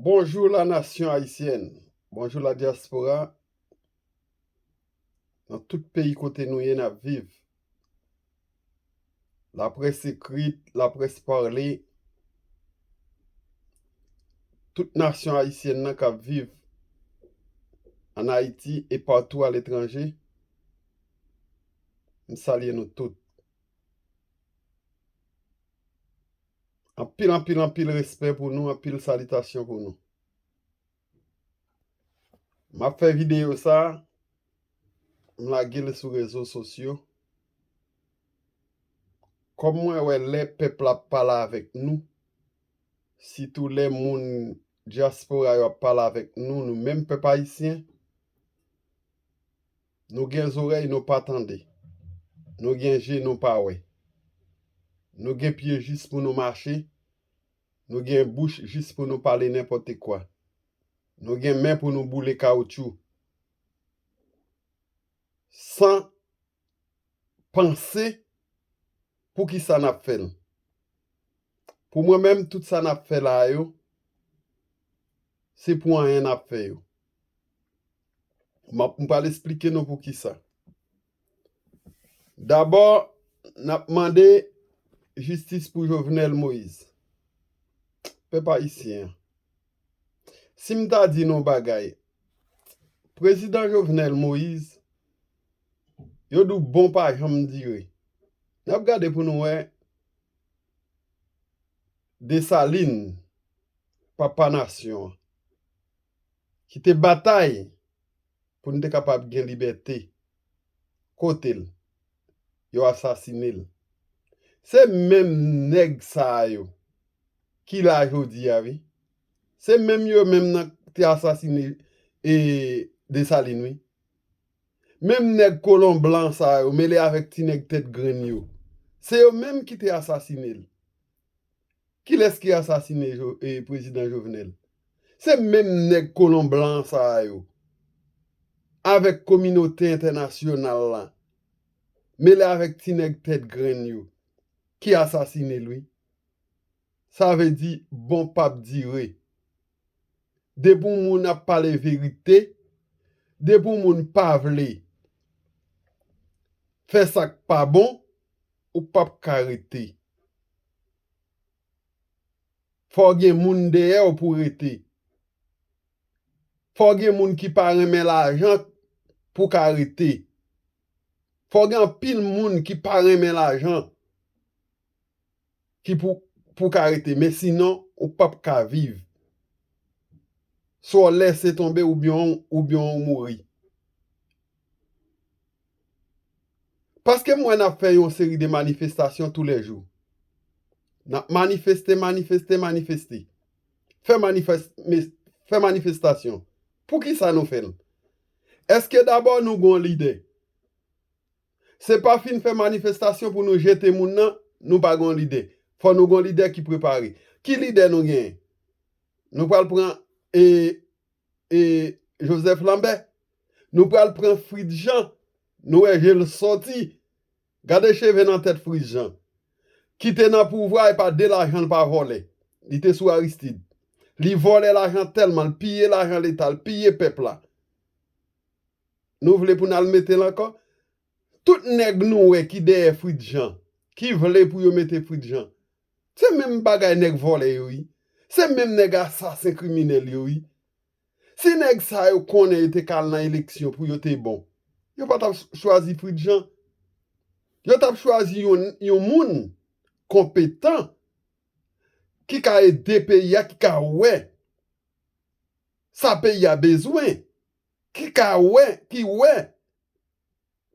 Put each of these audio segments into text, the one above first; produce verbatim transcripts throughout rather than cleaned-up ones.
Bonjou la nasyon ayisyèn, bonjou la dyaspora, nan tout peyi kote nou ye n ap viv. Laprès ekrit, laprès pale, tout nasyon ayisyèn nan k ap viv ann Ayiti e patou aletranje, m salye nou tout. Anpil, anpil, anpil respè pou nou, anpil salitasyon pou nou. M ap fè videyo sa, m lage l sou rezo sosyo. Kòm mwen wè lè pèp la ap pale avèk nou, sitou lè moun dyaspora yo ap pale avèk nou, nou menm pèp ayisyen, nou gen zòrèy nou pa tande, nou gen je nou pa wè, nou gen pye jis pou nou mache, nou gen bouch jis pou nou pale nenpòt kwa, nou gen men pou nou boule kawotchou, san panse poukisa n ap fè l. Pou mwen menm, tout sa n ap fè la a yo, se pou anyen n ap fè yo. M ap, m pral esplike nou poukisa. Dabò, n ap mande jistis pou Jovenel Moïse. Pèp ayisyen an, si m ta di nou yon bagay, Prezidan Jovenel Moïse, yo di w bon pa janm dire. N ap gade pou nou wè Desalin, papa nasyon an, ki te batay pou n te kapab gen libète, kote l? Yo asasine l. Se menm nèg sa a yo ki la jodi a, wi. Se menm yo menm nan te asasine, e, Desalin, wi. Menm nèg kolon blan sa yo, mele avèk ti nèg tèt grenn yo, se yo menm ki te asasine l. Kilès ki asasine Jo-, e, Prezidan Jovenel? Se menm nèg kolon blan sa yo, avèk kominote entènasyonal la, mele avèk ti nèg tèt grenn yo, ki asasine l, wi. Sa vle di, bon p ap dire. Depi yon moun ap pale verite, depi yon moun pa vle fè sa k pa bon, ou p ap ka rete. Fò gen moun dèyè w pou w rete. Fò gen moun ki pa renmen lajan pou w ka rete. Fò gen anpil moun ki pa renmen lajan ki pou, pou w ka rete. Men sinon, ou p ap ka viv. Swa w lèse tonbe oubyen, oubyen w mouri. Paske m wè n ap fè yon seri de manifestasyon toulèjou. N ap manifeste, manifeste, manifeste. Fè manifès-, mes-, fè manifestasyon. Poukisa nou fè l? Èske dabò nou gen yon lidè? Se pa fin fè manifestasyon pou nou jete moun nan, nou pa gen yon lidè. Fò nou gen yon lidè ki prepare. Ki lidè nou genyen? Nou pral pran, e, e, Joseph Lambert? Nou pral pran Fritz Jean? Nou wè je l sòti. Gade cheve nan tèt Fritz Jean. Ki te nan pouvwa, e pa de lajan l pa vòlè. Li te sou Aristide. Li vòlè lajan tèlman, l piye lajan Leta, l piye pèp la. Nou vle pou n al mete l ankò? Tout nèg nou wè ki dèyè Fritz Jean, ki vle pou yo mete Fritz Jean, se menm bagay nèg vòlè yo, wi. Se menm nèg asasen kriminèl yo, wi. Si nèg sa yo konnen yo te ka al nan eleksyon pou yo te bon, yo pa t ap ch-, chwazi Fritz Jean. Yo t ap chwazi yon, yon moun konpetan ki ka ede peyi a, ki ka wè sa peyi a bezwen, ki ka wè, ki wè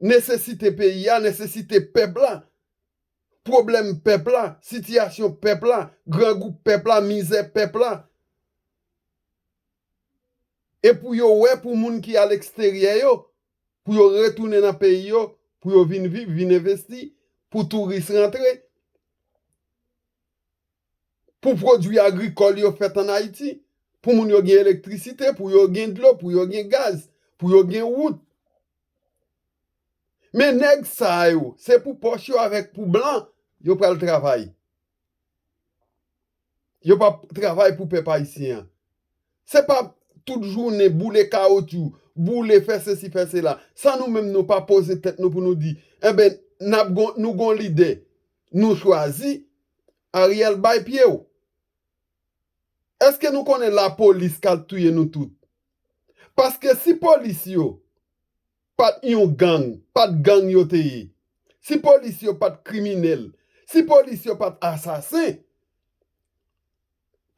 nesesite peyi a, nesesite pèp la, pwoblèm pèp la, sitiyasyon pèp la, grangou pèp la, mizè pèp la. E pou yo wè, pou moun ki aleksteryè yo, pou yo retounen nan peyi yo, pou yo vin viv, vin envesti, pou touris rantre, pou pwodui agrikòl yo fèt ann Ayiti, pou moun yo gen elektrisite, pou yo gen dlo, pou yo gen gaz, pou yo gen wout. Men nèg sa yo, se pou pòch yo avèk pou blan yo pral travay. Yo p ap travay pou pèp ayisyen an. Se pa tout jounen boule kawotchou, boule, fè sesi, fè sela. San nou menm nou pa poze tèt nou pou nou di, enben, n ap gon, nou gon lidè, nou chwazi, Ariel bay pye w. Èske nou konnen lapolis k al touye nou tout? Paske si polis yo pa t yon gang, pa t gang yo te ye, si polis yo pa t kriminèl, si polis yo pa t asasen,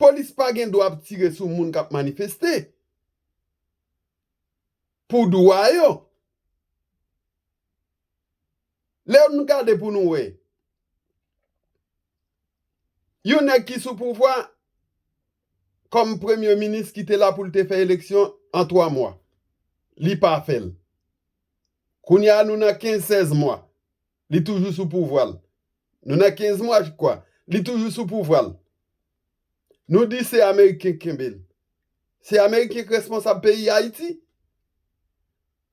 polis pa gen dwa ap tire sou moun k ap manifeste pou dwa yo. Lè nou gade pou nou wè, yon nèg ki sou pouvwa kòm premye minis ki te la pou l te fè eleksyon an twa mwa, li pa fè l. Kounye a nou nan kenz, sèz mwa, li toujou sou pouvwa l. Nou nan kenz mwa, je crois, li toujou sou pouvwa l. Nou di se Ameriken k kenbe l. Se Ameriken k responsab peyi Ayiti.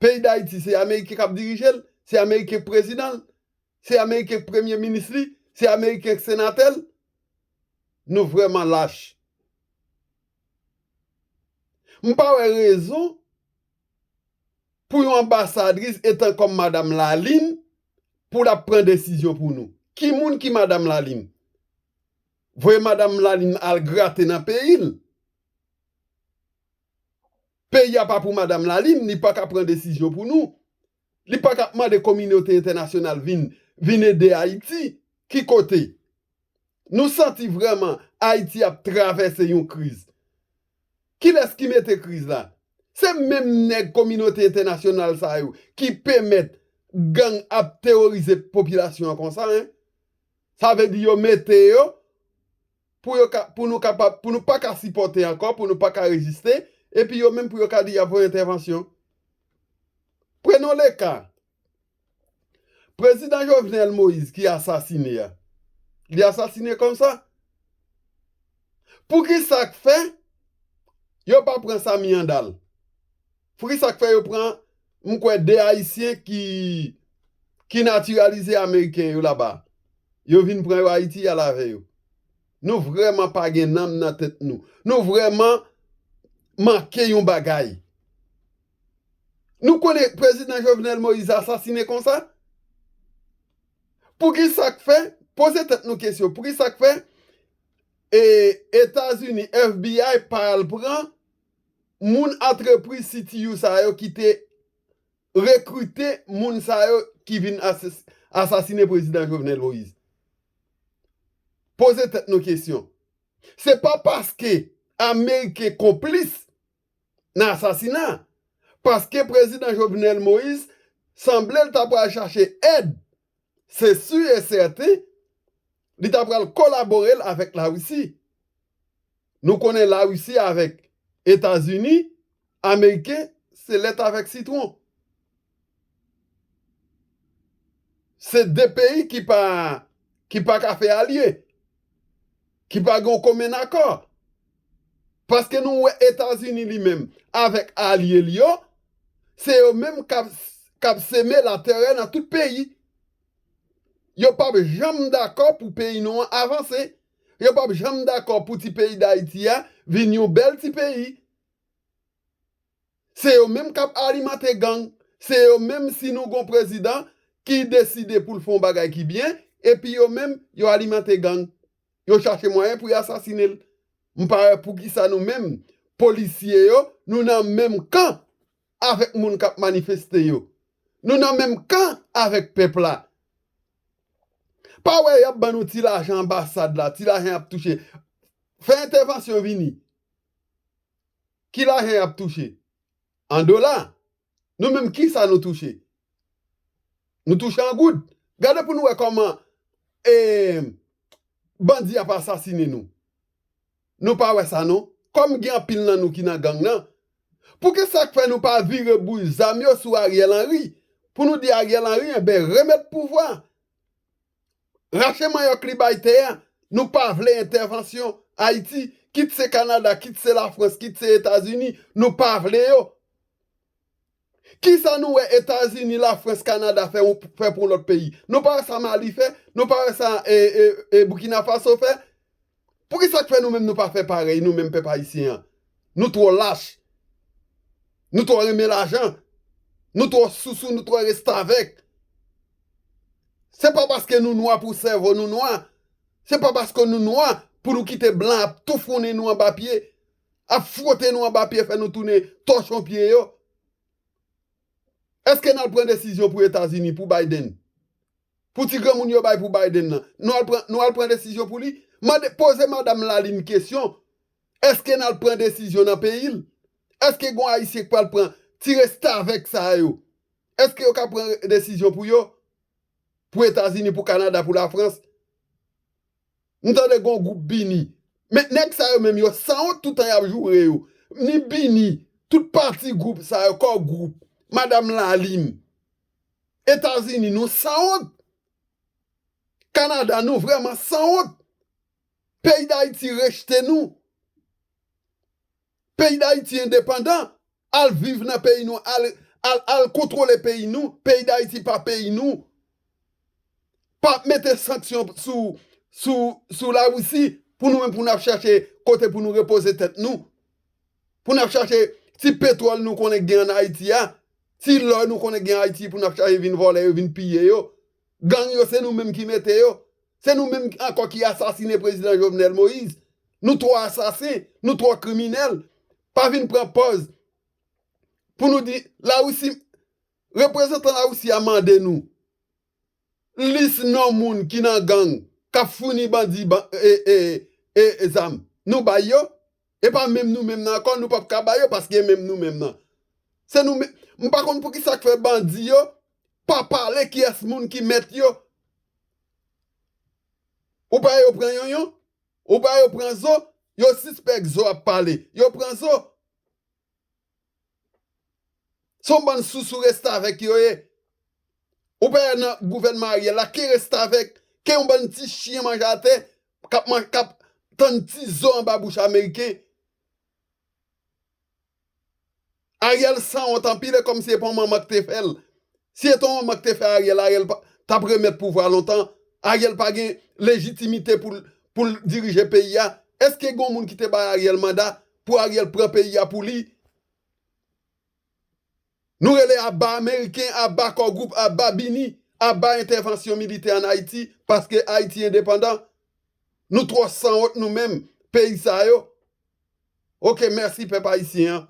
Peyi Dayiti, se Ameriken k ap dirije l, se Ameriken k prezidan l, se Ameriken k premye minis li, se Ameriken k senatè l. Nou vrèman lach. M pa wè rezon pou yon anbasadris etan kòm Madanm Lalin pou l ap pran desizyon pou nou. Ki moun ki Madanm Lalin? Voye Madanm Lalin al grate nan peyi l. Peyi a pa pou Madanm Lalin, li pa ka pran desizyon pou nou. Li pa ka ap mande kominote entènasyonal vin, vin ede Ayiti. Ki kote? Nou santi vrèman Ayiti ap travèse yon kriz. Kilès ki mete kriz la? Se menm nèg kominote entènasyonal sa yo ki pèmèt gang ap teworize popilasyon an konsa, en. Sa vle di yo mete yo pou yo ka, pou nou kapab, pou nou pa ka sipòte ankò, pou nou pa ka reziste, epi yo menm pou yo ka di y ap voye entèvansyon. Prenons le cas. Prezidan Jovenel Moïse ki asasine a, li asasine konsa. Poukisa k fè yo pa pran Samy Handal? Poukisa k fè yo pran, m kwè, de Ayisyen ki, ki natiralize ameriken yo laba? Yo vin pran yo Ayiti, y al avè yo. Nou vrèman pa gen nanm nan tèt nou. Nou vrèman manke yon bagay. Nou konnen prezidan Jovenel Moïse asasine konsa? Poukisa k fè, poze tèt nou kesyon, poukisa k fè, e, Etazini, F B I pa al pran moun antrepriz C T U sa yo ki te rekrite moun sa yo ki vin ases-, asasine prezidan Jovenel Moïse? Poze tèt nou kesyon. Se pa paske Ameriken konplis nan asasina, paske prezidan Jovenel Moïse sanble l ta pral chache èd, se si e sèten, li ta pral kolabore l avèk Larisi. Nou konnen Larisi avèk Etazini, Ameriken, se lèt avèk sitwon. Se de peyi ki pa, ki pa ka fè alye, ki pa gen yon komen akò. Paske nou wè Etazini li menm avèk alye li yo, se yo menm k ap, k ap seme laterè nan tout peyi. Yo p ap janm dakò pou peyi nou an avanse. Yo p ap janm dakò pou ti peyi Dayiti a vin yon bèl ti peyi. Se yo menm k ap alimante gang. Se yo menm, si nou gon prezidan ki deside pou l fè yon bagay ki byen, epi yo menm, yo alimante gang. Yo chache mwayen pou y asasine l. M pa wè poukisa nou menm, polisye yo, nou nan menm kan avèk moun k ap manifeste yo. Nou nan menm kan avèk pèp la. Pa wè y ap ban nou ti lajan anbasad la, ti lajan y ap touche. Fè entèvansyon vini. Ki lajan y ap touche? An dola. Nou menm, kisa nou touche? Nou touche an goud. Gade pou nou wè kòman, e, bandi ap asasine nou. Nou pa wè sa non. Kòm gen anpil nan nou ki nan gang nan, poukisa k fè nou pa vire bouch zam yo sou Ariel Henry? Pou nou di Ariel Henry, enben, remèt pouvwa. Rache manyòk li bay tè a. Nou pa vle entèvansyon Ayiti, kit se Kanada, kit se Lafrans, kit se Etazini, nou pa vle yo. Kisa nou wè Etazini, Lafrans, Kanada fè, fè pou lòt peyi? Nou pa wè sa Mali fè? Nou pa wè sa, e, e, e, Burkina Faso fè? Poukisa k fè nou menm nou pa fè parèy, nou menm pèp ayisyen an? Nou twò lach. Nou twò renmen lajan. Nou twò sousou, nou twò restavèk. Se pa paske nou nwa pou sèvo nou nwa. Se pa paske nou nwa pou nou kite blan ap toufounen nou anba pye, ap fwote nou anba pye, fè nou tounen tòchon pye yo. Èske n al pran desizyon pou Etazini, pou Biden? Pou ti granmoun yo bay pou Biden nan, nou al pran, nou al pran desizyon pou li? Mande, poze madanm Lalin kesyon. Èske n al pran desizyon nan peyi l? Èske gon Ayisyen k pral pran ti restavèk sa yo? Èske yo ka pran desizyon pou yo? Pou Etazini, pou Kanada, pou Lafrans? M tande gon gwoup Bini. Men nèg sa yo menm yo sanwont, toutan y ap joure yo. Ni Bini, tout pati gwoup sa yo, Core Group, madanm Lalin. Etazini, nou sanwont. Kanada, nou vrèman sanwont. Peyi Dayiti rejte nou. Peyi Dayiti endepandan. Al viv nan peyi nou, al, al, al kontwole peyi nou. Peyi Dayiti pa peyi nou. Pa mete sanksyon sou, sou, sou Larisi pou nou menm, pou n ap chache kote pou nou repoze tèt nou. Pou n ap chache ti petwòl nou konnen gen ann Ayiti a, ti lò nou konnen gen Ayiti, pou n ap chache vin vòlè yo, vin piye yo. Gang yo, se nou menm ki mete yo. Se nou menm ankò ki asasinen prezidan Jovenel Moïse. Nou twò asasen, nou twò kriminèl. Pa vin pran pòz pou nou di Larisi, reprezantan Larisi a mande nou lis non moun ki nan gang, k ap founi bandi ban, e, e, e, e zam. Nou bay yo. E pa menm nou menm nan ankò, nou p ap ka ba yo paske e menm nou menm nan. Se nou menm. M pa konn poukisa k fè bandi yo pa pale kiyès moun ki mèt yo. Ou pa yo pran yonyon? Ou pa yo pran zo? Yo sispèk zo ap pale. Yo pran zo. Se yon bann sousou restavèk yo ye. Ou pa nan gouvènman Ariel la, ke restavèk, ke yon bann ti chen manje atè, k ap man-, k ap tann ti zo anba bouch Ameriken. Ariel sanwont anpil, e kòmsi se pa yon manman k te fè l. Si se te yon manman k te fè Ariel, Ariel pa, t ap remèt pouvwa lontan. Ariel pa gen lejitimite pou l, pou l dirije peyi a. Èske gen yon moun ki te bay Ariel manda pou Ariel pran peyi a pou li? Nou rele aba Ameriken, aba Core Group, aba Bini, aba entèvansyon militè ann Ayiti, paske Ayiti endepandan. Nou twò sanwont nou menm, peyi sa yo. Oke, mèsi pèp ayisyen an.